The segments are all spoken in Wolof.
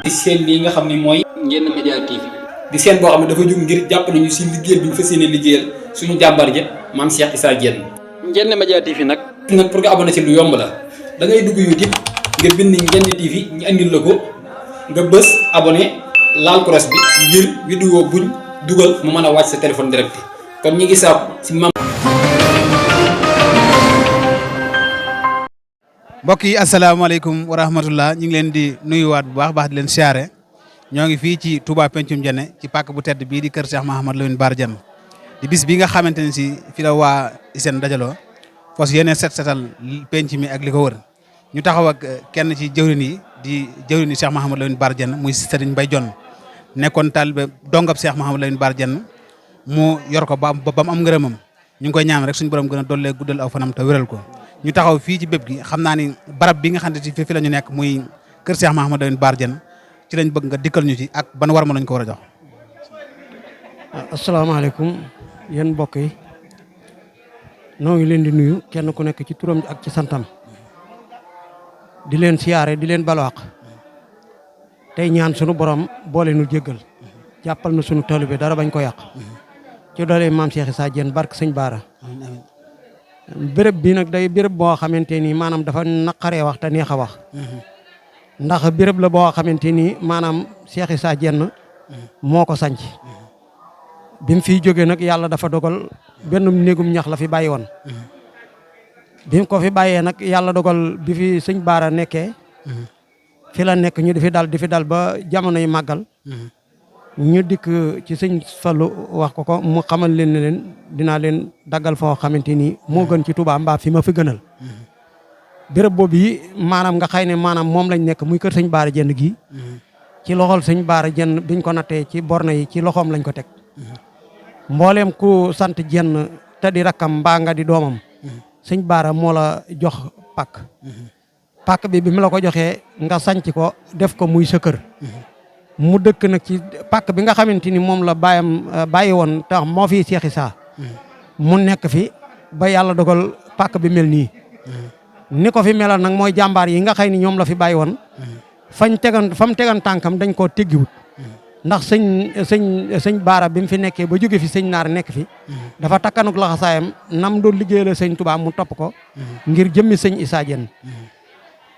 di seen lii nga xam ne mooy Ndiéné Média TV di seen boo xam ne dafa jóg ngir jàppale ñu si liggéey bi ñu fas yéene liggéeyal suñu jàmbaar ja maam Cheikh Issa Diène. Ndiéné Média TV nag pour nga abonné si lu yomb la da ngay dugg YouTube nga bind Ndiéné TV ñu andil la ko nga bës abonné laal cross bi ngir vidéo buñ dugal mu mën a wàcc sa téléphone direct kon ñi ngi saab si maam. mbokk yi asalaamaaleykum wa rahmatullah ñu ngi leen di nuyuwaat bu baax di leen siyaare ñoo ngi fii ci Touba Pencum Ndiéné ci pàkk bu tedd bii di kër Cheikh Mouhamadou Lamine Bara Diène di bis bi nga xamante ne si fi la waa ISEN dajaloo fos yéene setal penc mi ak li ko wër ñu taxaw ak kenn ci jëwrin yi di jëwrin yi Cheikh Mouhamadou Lamine Bara Diène muy Serigne Mbaye Dione nekkoon taalibe dongab Cheikh Mouhamadou Lamine Bara Diène mu yor ko ba mu am ngërëmam ñu ngi koy ñaan rek suñu borom gën a dollee guddal aw fanam te wéral ko ñu taxaw fii ci bépp gi xam naa ni barab bi nga xam ne fi la ñu nekk muy kër Cheikh Mouhamadou Lamine Bara Diène ci lañ bëgg nga dikkal ñu ci ak ban war ma lañ ko war a jox. asalaamaaleykum yéen mbokk yi noo ngi leen di nuyu kenn ku nekk ci turam ak ci santam di leen siyaare di leen balwaq tey ñaan sunu borom boole nu jéggal jàppal na sunu taalibe dara bañ ko yàq ci doole maam Cheikh Issa Diène barke sëñ Bara. béréb bi nag day béréb boo xamante ni maanaam dafa naqaree wax te neex a wax ndax béréb la boo xamante ni maanaam Cheikh Issa Diène moo ko sanc bi mu fiy jógee nag yàlla dafa dogal benn néegum ñax la fi bàyyi woon bi mu ko fi bàyyee nag yàlla dogal bi fi sëñ Bara nekkee fi la nekk ñu di fi dal ba jamono yi màggal ñu dikk ci sëñ Fallu wax ko mu xamal leen ne leen dinaa leen daggal foo xamante ni moo gën ci Touba mbaa fi ma fi gënal béréb boobu yi maanaam nga xëy ne maanaam moom lañ nekk muy kër sëñ Bara Diène gii ci loxol sëñ Bara Diène biñ ko nattee ci borne yi ci loxoom lañ ko teg mbooleem ku sant Diène te di rakkam mbaa nga di doomam sëñ Bara moo la jox pàkk bi mu la ko joxee nga sanc ko def ko muy sa kër mu dëkk nag ci pàkk bi nga xamante ni moom la bàyyi woon tax moo fi Cheikh Issa mu nekk fi ba yàlla dogal pàkk bi mel nii ni ko fi melal nag mooy jàmbaar yi nga xëy ni ñoom la fi bàyyi woon fa mu tegan tànkam dañ koo teggiwut ndax sëñ Bara bi mu fi nekkee ba jóge fi sëñ Naar nekk fi dafa takkanuk laxasaayam nam doon liggéey la sëñ Touba mu topp ko ngir jëmmi sëñ Issa Diène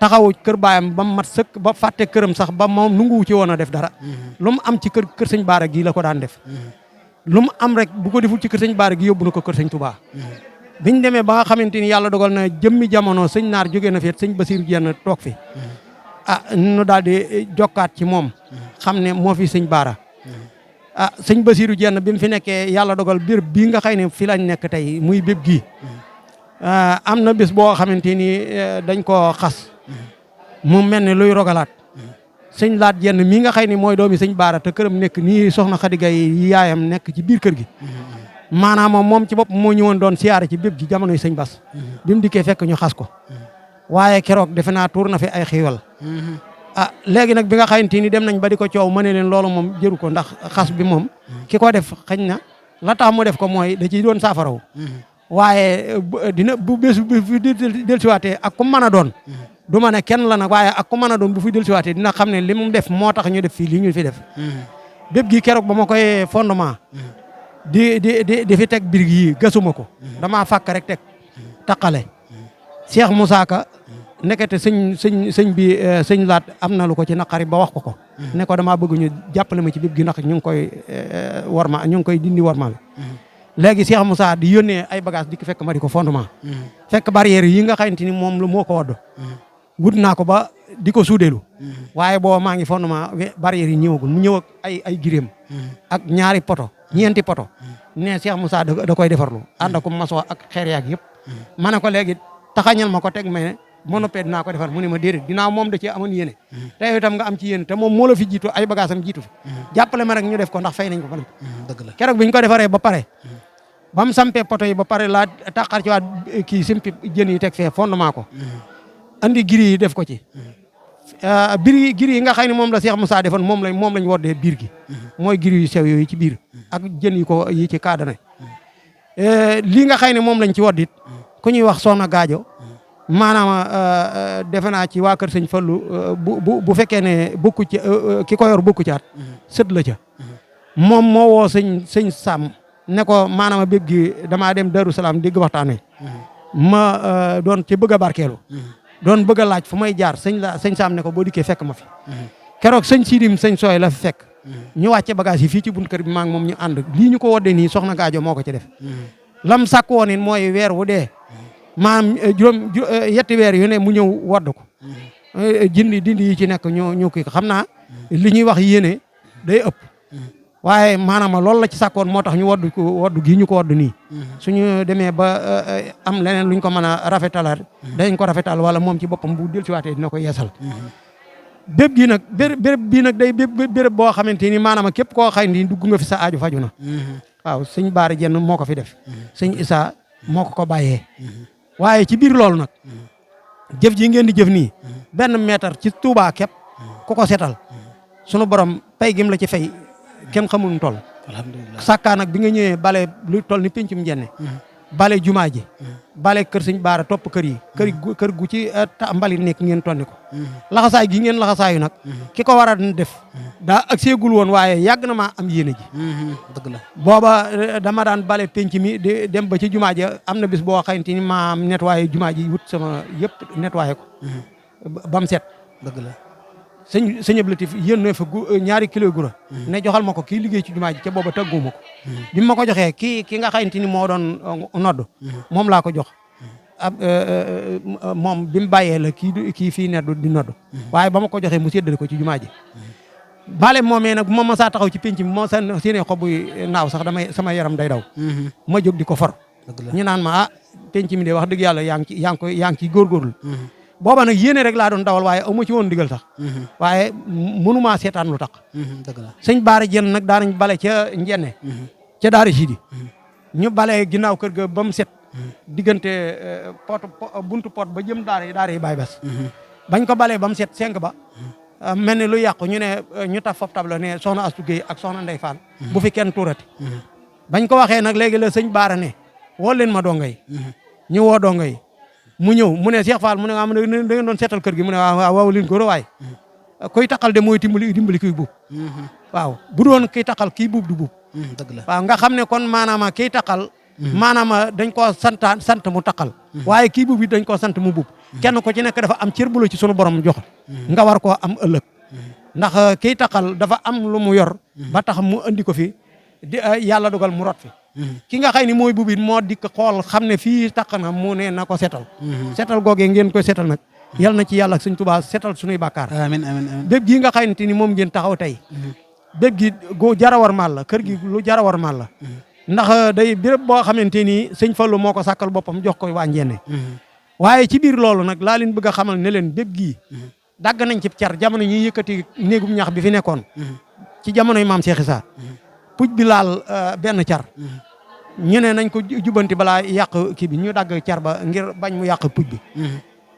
taxawu kër baayam ba mat sëkk ba fàtte këram sax ba moom nunguwu ci woon a def dara lu mu am ci kër sëñ Bara gii la ko daan def lu mu am rek bu ko deful ci kër sëñ Bara gi yóbbu na ko kër sëñ Touba biñ demee ba nga xamante ni yàlla dogal na jëmmi jamono sëñ Naar jógee na fi sëñ Bassirou Diène toog fi nu daal di jokkaat ci moom xam ne moo fi sëñ Bara sëñ Bassirou Diène bi mu fi nekkee yàlla dogal béréb bii nga xëy ne fi lañ nekk tey muy bépp gii am na bés boo xamante ni dañ koo xas mu mel ne luy rogalaat sëñ Laat Diène mii nga xëy ni mooy doomi sëñ Bara te këram nekk nii soxna Khady Gaye yaayam nekk ci biir kër gi maanaam moom ci bopp moo ñëwoon doon siyaare ci bépp gi jamonoy sëñ Bass bi mu dikkee fekk ñu xas ko waaye keroog defe naa tuur na fi ay xiiwal léegi nag bi nga xamante ni dem nañ ba di ko coow ma ne leen loolu moom jëru ko ndax xas bi moom ki ko def xañ na la tax mu def ko mooy da ciy doon saafaraw waaye dina bu bés bu fi dellusiwaatee ak ku mën a doon du ma ne kenn la nag waaye ak ku mën a doon bu fi dellusiwaatee dina xam ne li mu def moo tax ñu def fii li ñu fi def bépp gi keroog ba ma koy fondement di fi teg birig yi gasuma ko damaa fàkk rek teg taqale Cheikh Moussa Ka nekkete sëñ Laat am na lu ko ci naqari ba wax ko ne ko damaa bëgg ñu jàppale ma ci bépp gi ndax ñu ngi koy ñu ngi koy dindi warma bi léegi Cheikh Moussa di yónnee ay bagage di ko fekk ma di ko fondement fekk barrière yi nga xamante ni moom la moo ko wadd wut naa ko ba di ko suudeelu waaye boo maa ngi fondement barrière yi ñëwagul mu ñëw ak ay giréem ak ñeenti poto ne Cheikh Moussa da koy defarlu ànd ak maçon ak xeer yaag yëpp ma ne ko léegi taxañal ma ko teg ma ne moo noppee dinaa ko defar mu ne ma déedéet dinaa moom da cee amoon yéene te yow itam nga am ci yéene te moom moo la fi jiitu ay bagage am jiitu fi jàppale ma rek ñu def ko ndax fay nañ ko ba dëgg la keroog bi ñu ko defaree ba pare ba mu sampee poto yi ba pare laa tàqar ci waat kii simpi jën yi teg fee fondement ko andi giri yi def ko ci giri yi nga xam ne moom la Cheikh Moussa defoon moom lañ woddee biir gi mooy giri yu sew yooyu ci biir ak jën yi ci kaadana lii nga xam ne moom lañ ci woddit ku ñuy wax soxna Gaajo maanaam defe naa ci waa kër sëñ Fallu bu fekkee ne bokku ci ki ko yor bokku ci at sët la ca moom moo woo sëñ Sam ne ko maanaam bépp gi damaa dem Darou Salaam dégg waxtaan wi ma doon ci bëgg a barkeelu doon bëgg a laaj fu may jaar sëñ Sam ne ko boo dikkee fekk ma fi keroog sëñ Sidim sëñ Sooy la fi fekk ñu wàcce bagage yi fii ci bunt kër bi maa ngi moom ñu ànd lii ñu ko wodde nii soxna Gaajo moo ko ci def lam sàkk woon it mooy weer wu dee maanaam yetti weer yu ne mu ñëw wodd ko dindi yi ci nekk ñu kii xam naa li ñuy wax yéene day ëpp waaye maanaam loolu la ci sàkkoon moo tax ñu wodd gii ñu ko wodd nii suñu demee ba am leneen luñ ko mën a rafetalaat dañ ko rafetal wala moom ci boppam bu del si waatee dina ko yeesal bépp gi nag béréb bii nag day béréb boo xamante ni maanaam képp koo xay ni dugg nga fi sa aaju faju na waaw sëñ Baara Jenn moo ko fi def sëñ Issa moo ko bàyyee waaye ci biir loolu nag jëf ji ngeen di jëf nii benn mètre ci Touba képp ku ko setal sunu borom pay gim la ci fay kenn xamul nu toll alhamdulilah sàkkaa nag bi nga ñëwee bale lu toll ni péncum njenne bale jumaa ji bale kër sëñ Baara topp kër yi kër gu ci mbalit nekk ngeen tonni ko laxasaay gi ngeen laxasaayu nag ki ko war a def daa ak seegul woon waaye yàgg na maa am yéene ji dëgg la booba dama daan bale penc mi di dem ba ci jumaa ji am na bis boo xamante ni maa nettoyé jumaa ji wut sama yëpp nettoyé ko ba mu set dëgg la sëñ Ablatif yéen fa ñaari kilo gura ne joxal ma ko kii liggéey ci jumaa ji ca booba tàgguma ko bi ma ko joxee ki nga xamante ni moo doon nodd moom laa ko jox moom bi mu bàyyee la kii fii neddu di nodd waaye ba ma ko joxee mu séddale ko ci jumaa ji bale moomee nag bu ma masaa taxaw ci penc bi moo séenee xobu naaw sax sama yaram day daw ma jóg di ko for ñu naan ma penc mi de wax dëgg yàlla yaa ngi ciy góorgóorlu booba nag yéene rek laa doon dawal waaye amu ci woon digal sax waaye mënumaa seetaan lu tax dëgg la sëñ Baara Jenn nag daanañ bale ca njenne ca daara sidi ñu bale ginnaaw kër ga ba mu set diggante buntu pot ba jëm daara yi baay bas bañ ko balee ba mu set senk ba mel ni lu yàqu ñu ne ñu taf fop tabla ne soxna Astu Géey ak soxna Ndey Fall bu fi kenn tuurati bañ ko waxee nag léegi la sëñ Baara ne woo leen ma donga yi ñu woo donga yi mu ñëw mu ne Cheikh Fall mu ne da ngeen doon seetal kër gi mu ne waaw leen ko waay kuy taqal de mooy dimbali kuy buub waaw bu doon kiy taqal kii buub du buub dëgg la waaw nga xam ne kon maanaam kiy taqal maanaam dañ koo sant mu taqal waaye kii buub it dañ koo sant mu buub kenn ko ci nekk dafa am cër bu la ci sunu borom jox nga war koo am ëllëg ndax kiy taqal dafa am lu mu yor ba tax mu andi ko fi yàlla dogal mu rot fi ki nga xëy ni mooy bubit moo dikk xool xam ne fii taq na mu ne na ko setal setal googee ngeen koy setal nag yal na ci yàlla ak sëñ Tuubaa setal suñuy bàkkaar amiin amiin amiin bépp gii nga xamante ni moom ngeen taxaw tey bépp gi gu jarawar mal la kër gi lu jarawar mal la ndax day béréb boo xamante ni sëñ Fallu moo ko sàkkal boppam jox ko waa Njenne waaye ci biir loolu nag laa leen bëgg a xamal ne leen bépp gii dagg nañ ci car jamono ñuy yëkkati néegum ñax bi fi nekkoon ci jamonoy maam Cheikh Issa puj bi laal benn car ñu ne nañ ko jubanti balaa yàq kii bi ñu dagg car ba ngir bañ mu yàq puj bi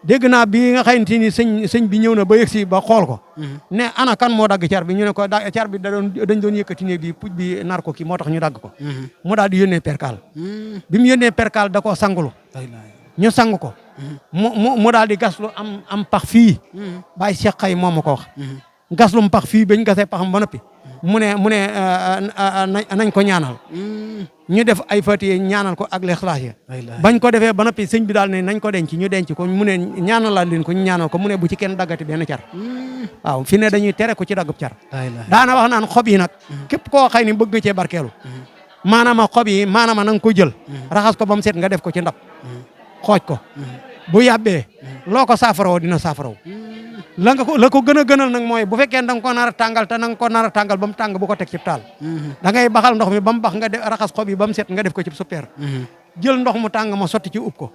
dégg naa bi nga xamante ni sëñ bi ñëw na ba yegsi ba xool ko ne ana kan moo dagg car bi ñu ne ko car bi dañ doon yëkkati néeg bi puj bi nar ko kii moo tax ñu dagg ko mu daal di yónnee perkaal bi mu yónnee perkaal da koo sangulu ñu sang ko mu daal di gaslu am pax fii bàyyi Cheikh Xay moom ma ko wax gaslum pax fii bañ gasee paxam ba noppi mu ne nañ ko ñaanal ñu def ay fatiye ñaanal ko ak lexlaas ya bañ ko defee ba noppi sëñ bi daal ne nañ ko denc ñu denc ko mu ne ñaanalaat leen ko ñu ñaanal ko mu ne bu ci kenn daggati benn car waaw fi ne dañuy tere ko ci daggub car daana wax naan xob yi nag képp koo xëy ni bëgg nga cee barkeelu maanaam xob yi maanaam na nga ko jël raxas ko ba mu set nga def ko ci ndab xooj ko bu yàbbee loo ko saafaraw dina saafaraw la ko gën a gënal nag mooy bu fekkee da nga ko nar a tàngal te na nga ko nar a tàngal ba mu tàng bu ko teg ci taal da ngay baxal ndox mi ba mu bax nga def raxas xob yi ba mu set nga def ko ci suppeer jël ndox mu tàng ma sotti ci ub ko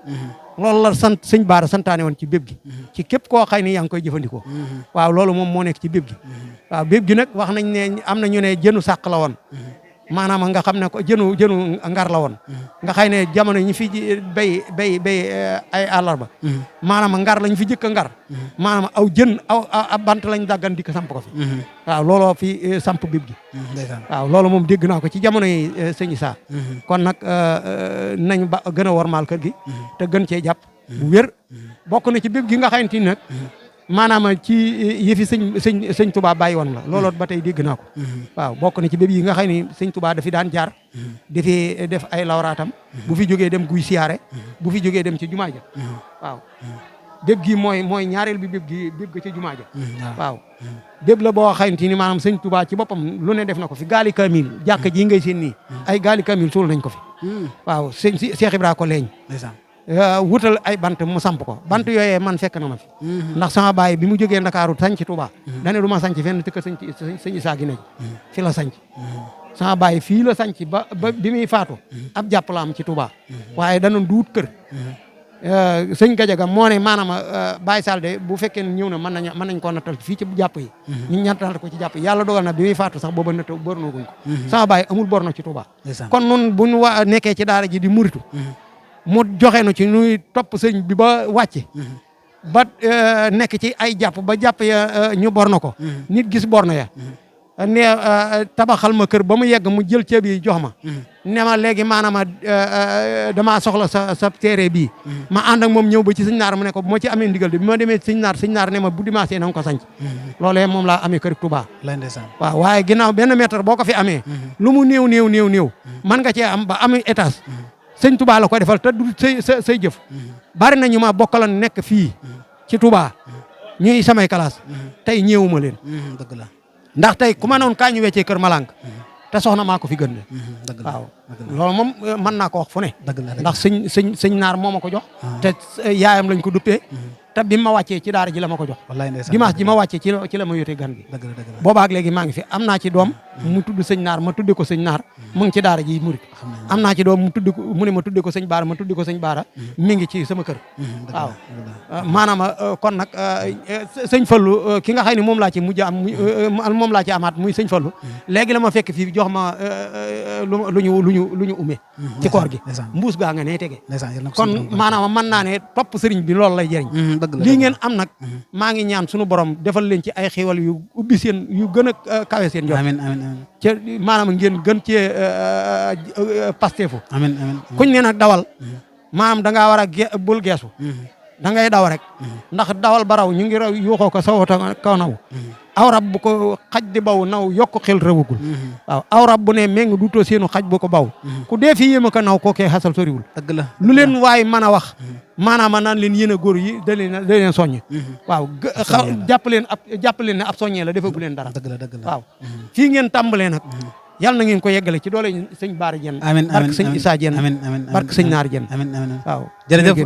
loolu la sant sëñ Baara santaane woon ci béb gi ci képp koo xëy ni yaa ngi koy jëfandikoo waaw loolu moom moo nekk ci béb gi waaw béb gi nag wax nañ ne am na ñu ne jënu sàq la woon maanaam nga xam ne ko jënu ngar la woon nga xëy ne jamono ñi fi bay ay àllarba maanaam ngar lañ fi jëkk ngar maanaam aw jën aw bant lañ daggan dikk samp ko fi waaw looloo fi samp bib gi waaw loolu moom dégg naa ko ci jamono yi sëñ Issa kon nag nañ ba gën a wormaal kër gi te gën cee jàpp bu wér bokk na ci bépp gi nga xamante ni nag maanaam ci yëfi sëñ Touba bàyyi woon la looloot ba tey dégg naa ko waaw bokk na ci bépp yi nga xam ne sëñ Touba dafi daan jaar dafee def ay lawraatam bu fi jógee dem guy siyaare bu fi jógee dem ci jumaa ja waaw bépp gi mooy ñaareel bi bépp ga ci jumaa ja waaw bépp la boo xamante ni maanaam sëñ Touba ci boppam lu ne def na ko fi gaali kamil jàkk ji ngay seen nii ay gaali kamil suul nañ ko fi waaw sëñ Cheikh Ibra ko leeñ wutal ay bant mu samp ko bant yooyee man fekk na ma fi ndax sama baay bi mu jógee Ndakaaru sanc Touba dane du ma sanc fenn tëkk sëñ Issa gi ne fi la sanc sama baay fii la sanc ba bi muy faatu ab jàpp la am ci Touba waaye dana duut kër sëñ Gajaga moo ne maanaam Baye Sall de bu fekkee ñëw na mën nañ koo nattal fii ci jàpp yi ñu nattal ko ci jàpp yi yàlla dogal na bi muy faatu sax booba natt bornooguñ ko sama baay amul borno ci Touba kon nun buñ nekkee ci daara ji di muritu mu joxe nu ci nuy topp sëñ bi ba wàcce ba nekk ci ay jàpp ba jàpp ya ñu borno ko nit gis borno ya ne tabaxal ma kër ba mu yegg mu jël ceeb yi jox ma ne ma léegi maanaam damaa soxla sa téere bii ma ànd ak moom ñëw ba ci sëñ naar mu ne ko bu ma ci amee ndigal de bi ma demee sëñ naar ne ma bu dimanche na nga ko sanc loolee moom laa amee kër Touba waaw waaye ginnaaw benn mètre boo ko fi amee lu mu néew man nga cee am ba amee étage sëñ Touba la ko defal te du say jëf bari na ñu ma bokkaloon nekk fii ci Touba ñuy samay classe tey ñeewuma leen dëgg la ndax tey ku ma noon kaa ñu weccee kër Malank te soxna maa ko fi gën waaw loolu moom mën naa ko wax fu ne ndax sëñ naar moo ma ko jox te yaayam lañ ko duppee te bi ma wàccee ci daara ji la ma ko jox dimanche ji ma wàccee ci la ma yóotee gan gi boobaak léegi maa ngi fi am naa ci doom mu tudd sëñ naar ma tudde ko sëñ naar mu ngi ci daara ji murit am naa ci doom mu ne ma tudde ko sëñ baara ma tudde ko sëñ baara mi ngi ci sama kër waaw maanaam kon nag sëñ Fallu ki nga xam ne moom laa ci mujj am moom laa ci amaat muy sëñ Fallu léegi la ma fekk fii jox ma lu ñu umee ci koor gi mbuus gaa nga ne tege kon maanaam mën naa ne topp sëriñ bi loolu lay jëriñ lii ngeen am nag maa ngi ñaan suñu borom defal leen ci ay xéwal yu ubbi seen yu gën a kawe seen jot ci maanaam ngeen gën cee pastefu kuñ ne nag dawal maanaam da ngaa war a bul geesu da ngay daw rek ndax dawal ba raw ñu ngi raw yuuxoo ko sawota kaw naw aw rab bu ko xaj di baw naw yokk xel rëwagul waaw aw rab bu ne méng duutoo seenu xaj bu ko baw ku dee fi yéem a ko naw kookee xasal soriwul lu leen waay mën a wax maanaam naan leen yéen a góor yi da leen soññ waaw jàpp leen ne ab soññee la defagu leen dara waaw fii ngeen tàmbalee nag yàlla na ngeen ko yeggale ci doole sëñ Baara Jenn barke sëñ Issa Jenn barke sëñ Naar Jenn waaw jërëjëf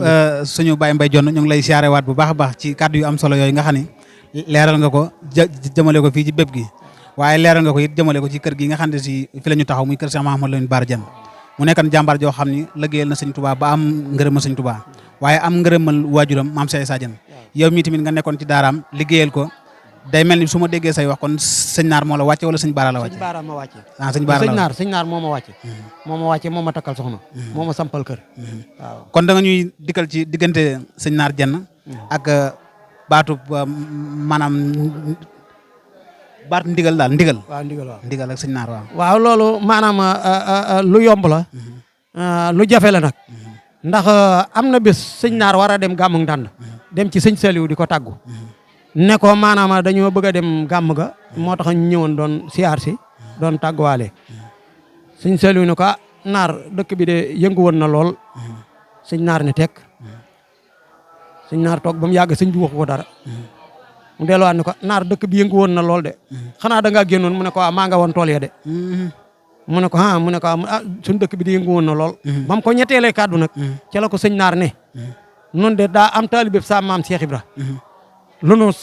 suñu Baye Mbaye Dione ñu ngi lay siyaare waat bu baax a baax ci kàddu yu am solo yooyu nga xam ne leeral nga ko jëmale ko fii ci bépp gi waaye leeral nga ko it jëmale ko ci kër gi nga xam ne si fi la ñu taxaw muy kër Cheikh Mouhamadou Lamine Bara Dienne mu nekkan jàmbaar joo xam ni liggéeyal na sëñ Touba ba am ngërëmal sëñ Touba waaye am ngërëmal waajuram maam Cheikh Issa Dienne yow mii tamit nga nekkoon ci daaraam liggéeyal ko day mel ni su ma déggee say wax kon sëñ Naar moo la wàcce wala sëñ Baara la wàcce sëñ Baara ma wàcce sëñ Naar moo ma wàcce moo ma takkal soxna moo ma sampal kër waaw kon da nga ñuy dikkal ci diggante sëñ Naar Dienne ak baatu maanaam baatu ndigal daal ndigal ndigal ak sëñ Naar waaw loolu maanaam lu yomb la lu jafe la nag ndax am na bés sëñ Naar war a dem gàmmu Ndand dem ci sëñ Saliou di ko tàggu ne ko maanaam dañoo bëgg a dem gàmm ga moo tax ñu ñëwoon doon siyaar si doon tàgguwaale sëñ Saliou ne ko Naar dëkk bi de yëngu woon na lool sëñ Naar ne tekk sëñ Naar toog ba mu yàgg sëñ bi waxu ko dara mu delluwaat ne ko Naar dëkk bi yëngu woon na lool de xanaa da ngaa génnoon mu ne ko maa nga woon tool ya de mu ne ko suñu dëkk bi de yëngu woon na lool ba mu ko ñetteelee kàddu nag ca la ko sëñ Naar ne nun de daa am taalibe sa maam Cheikh Ibra lum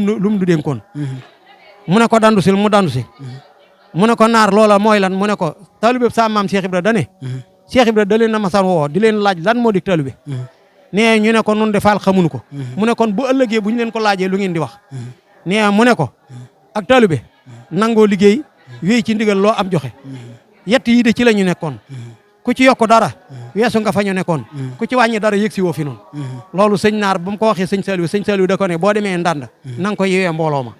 nu dénkoon mu ne ko dandu sil mu dandu si mu ne ko Naar loola mooy lan mu ne ko taalibe sa maam Cheikh Ibra dane Cheikh Ibra da leen na masar woo di leen laaj lan moo di taalibe nee ñu ne ko nun de faal xamuñu ko mu ne kon bu ëllëgee bu ñu leen ko laajee lu ngeen di wax nee mu ne ko ak taalibe nangoo liggéey wéy ci ndigal loo am joxe yett yi de ci la ñu nekkoon ku ci yokk dara weesu nga fa ñu nekkoon ku ci wàññi dara yëg si woo fi noonu loolu sëñ Naar ba mu ko waxee sëñ Saliou da ko ne boo demee Ndand na nga ko yewee mbooloo ma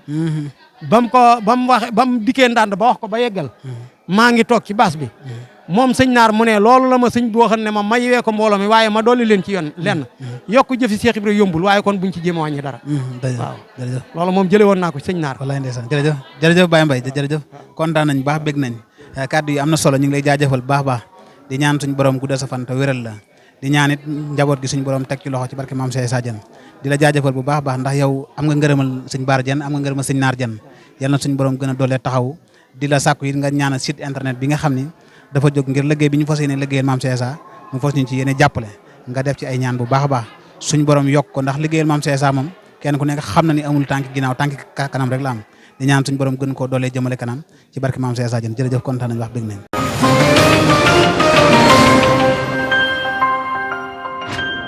ba mu dikkee Ndand ba wax ko ba yeggal maa ngi toog ci baas bi moom sëñ Naar mu ne loolu la ma sëñ boo xam ne ma yewee ko mbooloo mi waaye ma dolli leen ci yoon lenn yokk jëfi Cheikh Ibra yombul waaye kon buñ ci jéem a wàññi dara waaw jërëjëf loolu moom jële woon naa ko sëñ Naar wallaay ndeysaan jërëjëf Baye Mbaye jërëjëf kontaan nañ baax bég nañ kàddu yi am na solo ñu ngi lay jaajëfal baax di ñaan suñ borom guddal sa fan te wéral la di ñaan it njaboot gi suñ borom teg ci loxo ci barke maam Cheikh Issa Diène di la jaajëfal bu baax ndax yow am nga ngërëmal sëñ Bara Diène am nga ngërëmal sëñ Naar Diène yal na suñ borom gën a doole taxaw di la sàkku it nga ñaanal site internet bi nga xam ni dafa jóg ngir liggéey bi ñu fas yéene liggéeyal maam Cheikh Issa mu fas ñu ci yéene jàppale nga def ci ay ñaan bu baax suñ borom yokk ko ndax liggéeyal maam Cheikh Issa moom kenn ku nekk xam na ni amul tànk ginnaaw tànk kanam rek la am di ñaan suñ borom gën koo doolee jëmale kanam ci barke maam Cheikh Issa Diène jërëjëf kontaan nañ wax bëgg nañ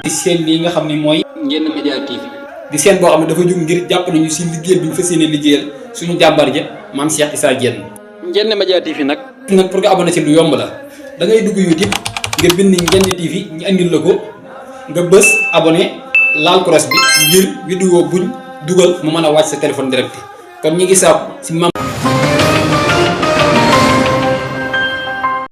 di seen lii nga xam ne mooy Ndiéné Média TV di seen boo xam ne dafa jóg ngir jàppale ñu si liggéeyal bi ñu fas yéene liggéeyal suñu jàmbar ja maam Cheikh Issa Diène. Ndiéné Média TV nag pour nga abonné ci lu yomb la da ngay dugg YouTube nga bind Ndiéné TV ñu andil la ko nga bës abonné laal cross bi ngir vidéo buñ dugal mu mën a wàcc sa téléphone direct kon ñi ngi saaku si maam